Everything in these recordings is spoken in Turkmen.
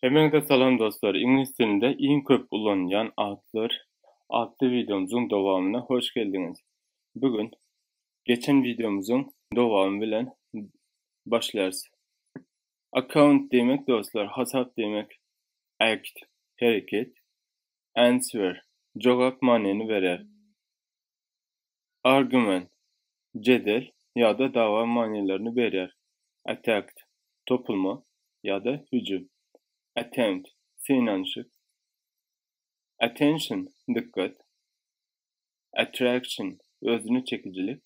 Hemmäňize salam dostlar! Iňlis dilinde iň köp ulanylýan atlar atly wideomyzyň dowamyna hoş geldiňiz. Bu gün geçen wideomyzyň dowamy bilen başlarys. Account diýmek dostlar hasap diýmek, act hereket, answer jogap manyny berer. Argument jedel ýa-da dawa manylaryny berýär. Attacked topulma ýa-da hüjüm. Attempt synanyşyk. Attention dykgat. Attraction özüne çekijilik.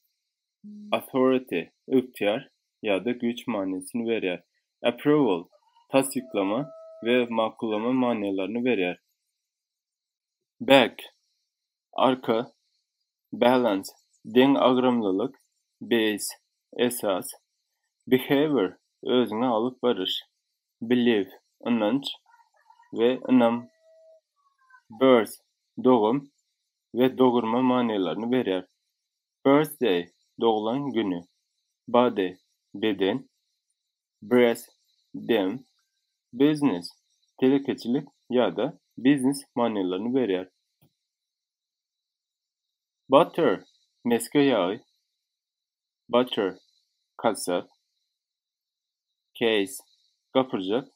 Authority ygtyýar ýa-da güýç manysyny berýär. Approval tassyklama we makullama manylaryny berýär. Back Arka, balance, deň agramlylyk, base, esas, behavior, özüňi alyp baryş, belief, ynanç we ynam, birth, dogum we dogurma manylaryny berýär. Birthday, doglan güni, body, beden, breath, dem, business, telekeçilik ýa-da biznes manylaryny berýär. Butter, mesge ýagy, butcher, gassap, case, gapyrjak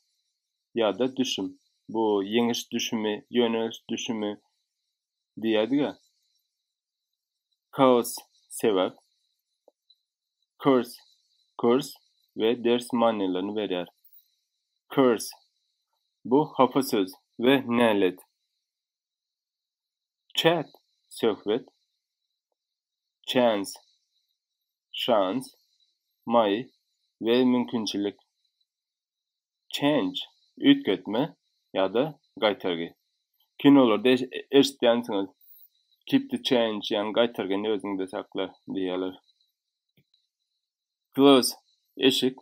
ýa-da düşüm, bu ýeňiş düşümi, ýöneliş düşümi diýýärdik-ä. Cause, sebäp, Course, kurs we ders manylaryny berýär. Curse, bu hapa söz we nälet. Chat, söhbet. Chance, şans, maý we mümkinçilik. Change, üýtgetme ýa-da gaýtargy. Kinolarda eşidýänsiňiz, Keep the change, ýagny gaýtargyny özüňde sakla diýýärler. Clothes, eşik.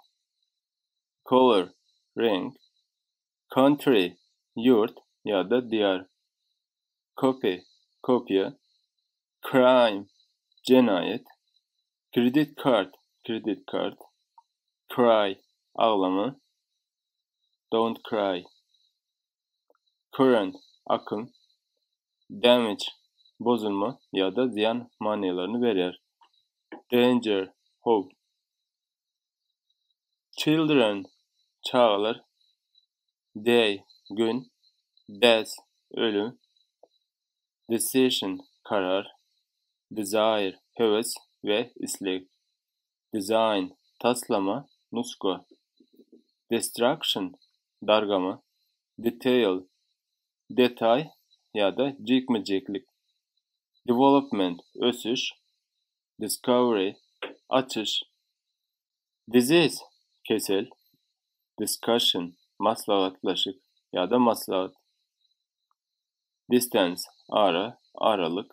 Color, reňk. Country, ýurt ýa-da diýar. Copy, kopiýa. Crime, jenaýat. Credit card, kredit kart. Cry, aglama. Don't cry. Current, akym. Damage, bozulma ýa-da zyýan manylaryny berýär. Danger, howp. Children, çagalar. Day, gün. Death, ölüm. Decision, karar. Desire, höwes we isleg. Design, taslama, nusga. Destruction, dargama. Detail, detaý ýa-da jikme-jiklik. Development, ösüş. Discovery, açyş. Disease, kesel. Discussion, maslahatlaşyk ýa-da maslahat. Distance, ara, aralyk.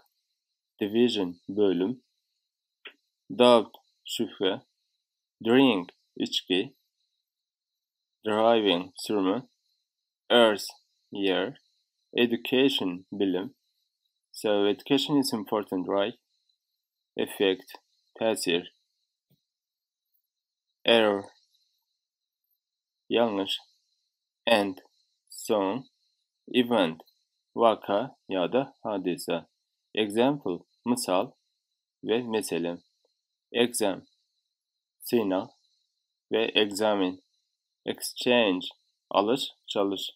Division, bölüm. Doubt, şübhe. Drink, içgi. Driving, sürme. Earth, ýer. Education, bilim. So education is important, right? Effect, täsir. Error, ýalňyş. End, soň. Event, waka ýa-da hadysa. Example, mysal we meselem. Exam, synag we examine. Exchange, alyş-çalyş.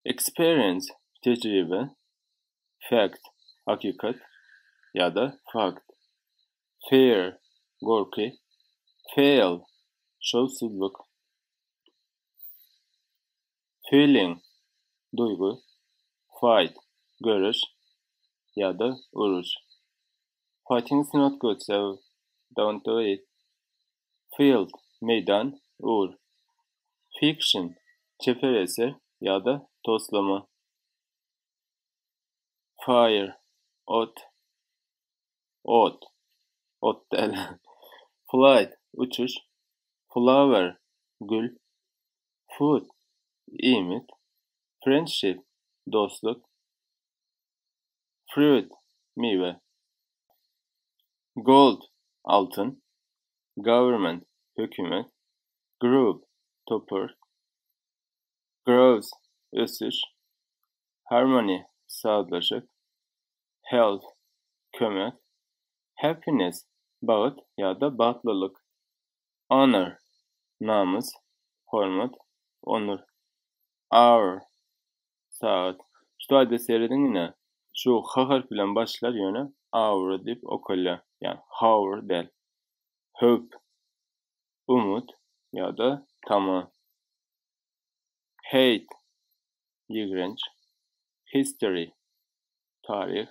Experience, tejribe. Fact, hakykat ýa-da fakt. Fear, gorky. Fail, şowsuzlyk. Feeling, duýgy. Fight, göreş ýa-da uruş. Fighting is not good, so don't do it. Field, meýdan, ugur. Fiction, çeper eser ýa-da toslama. Fire, ot. Ot. Ot däl. Flight, uçuş. Flower, gül. Food, iýmit. Friendship, dostluk. Fruit, miwe. Gold, altyn. Government, hökümet. Group, topar. Gross. ösüş. Harmony, sazlaşyk. Help, kömek. Happiness, bagt ýa-da bagtlylyk. Honor, namys, hormat, onur. Hour, sagat. Şu taýda serediň ine, şu h harp bilen başlar ýöne hour diýip okalýar. Ýagny hour däl. Hope, umyt ýa-da tama. Hate, ýigrenç. History, taryh.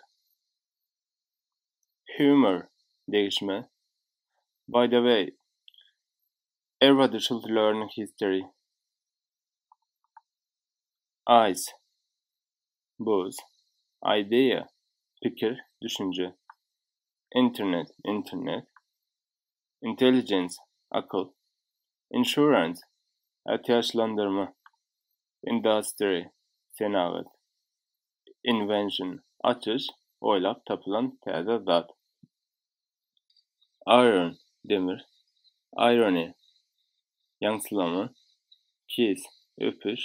Humor, degişme. By the way, everybody should learn history. Ice, buz. Idea, pikir, düşünje. Internet, internet. Intelligence, akyl. Insurance, ätiýaçlandyrma. Industry, senagat. Invention, açyş, oýlap tapylan täze zat. Iron, demir. Irony, ýaňsylama. Kiss, öpüş.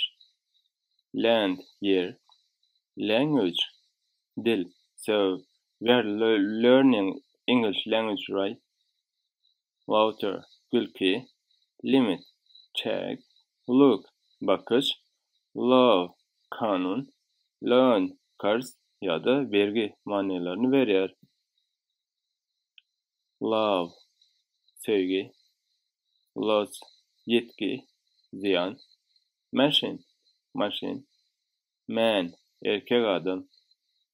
Land, ýer. Language, dil. So, we are learning English language, right? Laughter, gülki. Limit, çäk. Look, bakyş. Law, kanun. Loan, karz ýa-da bergi manylaryny berýär. Love, söýgi. Loss, ýitgi, zyýan. Machine, maşyn. Man, erkek adam.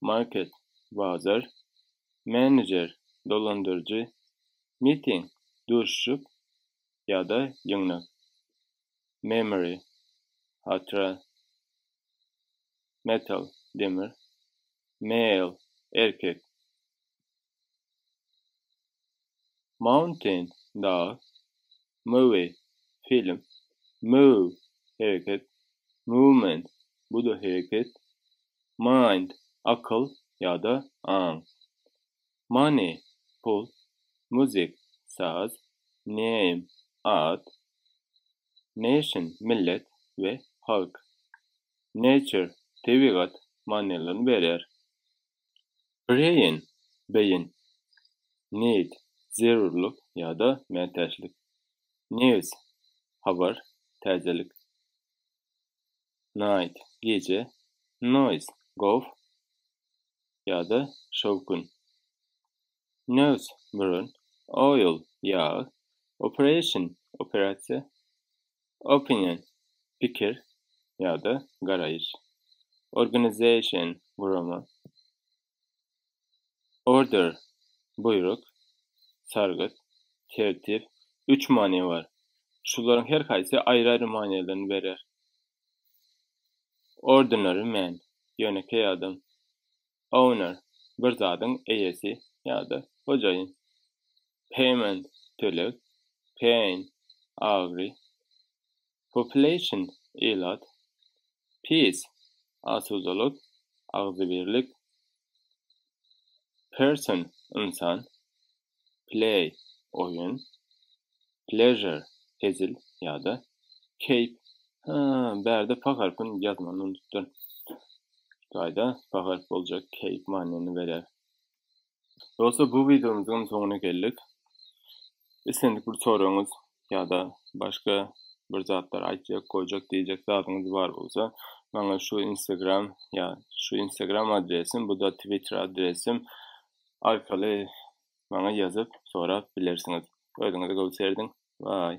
Market, bazar. Manager, dolandyryjy. Meeting, duşuşyk ýa-da ýygnak. Memory, hatyra. Metal, demir. Male, erkek. Mountain, dag. Movie, film. Move, hereket. Movement, bu-da hereket. Mind, akyl ýa-da aň. Money, pul. Music, saz. Name, at. Nation, millet we halk. Nature, tebigat manylaryny berýär. Brain, beýin. Need, zerurlyk ýa-da mätäçlik. News, habar, täzelik. Night, gije. Noise, goh ýa-da şowhun. Nose, burun. Oil, ýag. Operation, operasiýa. Opinion, pikir ýa-da garaýyş. Organization, gurama. Order, buýruk, sargyt, tertip. Üç many bar. Şularyň her haýsy aýry-aýry manylaryny berýär. Ordinary man, ýönekeý adam. Owner, bir zadyň eýesi ýa-da hojaýyn. Payment, töleg. Pain, agyry. Population, ilat. Peace, asudalyk, agzybirlik. Person, ynsan. Play, oýun. Pleasure, hezil ýa-da keýp. Hä, bärde p harpyny ýazmany unutdym. Şu taýda p harp boljak keýp manyny berer. Dostlar bu wideomyzyň soňuna geldik. Islendik bir soragyňyz ýa-da başga bir zatlar aýtjak, goýjak, diýjek zadyňyz bar bolsa, maňa şu Instagram ýa şu Instagram adresim, bu-da Twitter adresim arkaly maňa ýazyp sorap bilersiňiz. Özüňize gowy serediň. Baý.